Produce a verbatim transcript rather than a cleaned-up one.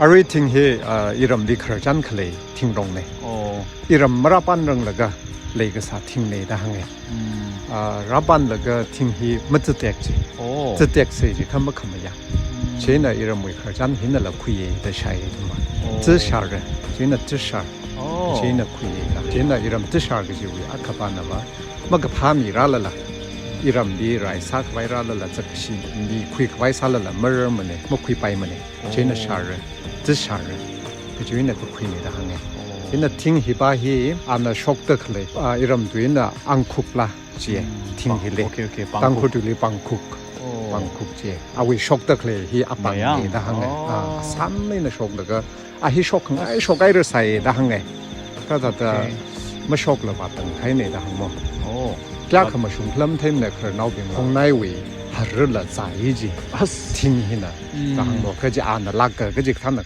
Arui thing hi, ah, iramli khararchan khalei thingrongna. Oh. Iram marāpanranglaga leikasā thingna da hānga. Mm. Ah, rāpanlaga thing hi machitek chi. Oh. Chitek sai chi kha makhamayā. Mm. Chieina iramwui khararchan hinala khuiya da shāya ma. Oh. Chishāra. Chieina chishār. Oh. Chieina khuiya da. Chieina iram chishār kajiwui akhapana va, makaphā mi rālala, iramli rai sākhavai rālala, zakkashi mi khuikhavai sālala, mararmana, makhuipaimana. Chieina Oh. shāra, chishāra. Kajiwui eina kakhuina da hānga. Oh. Chieina thing hiva hi ana shokda khalei, ah, iram tuina angkhukla chiya, Mm. thing Pa-, hili. Okay, okay, pangkhuk. Tangkhul tuili pangkhuk. Oh. Pangkhuk chiya. Awui shokda khalei hi apangna Mayang. da hānga. Oh. Ah, asamna shoklaga, a hi shokngai, shokhaira sai da hānga. Kathāda Okay. mashokla vātang kahaina da hāngmo. Oh. Kayākha But mashung khala matheimana khararnaobingla. Khongnaiwui harla zai chi. As. Thing hina. Mm. Da hāngmo. Kaji ana lāka, kaji kathāna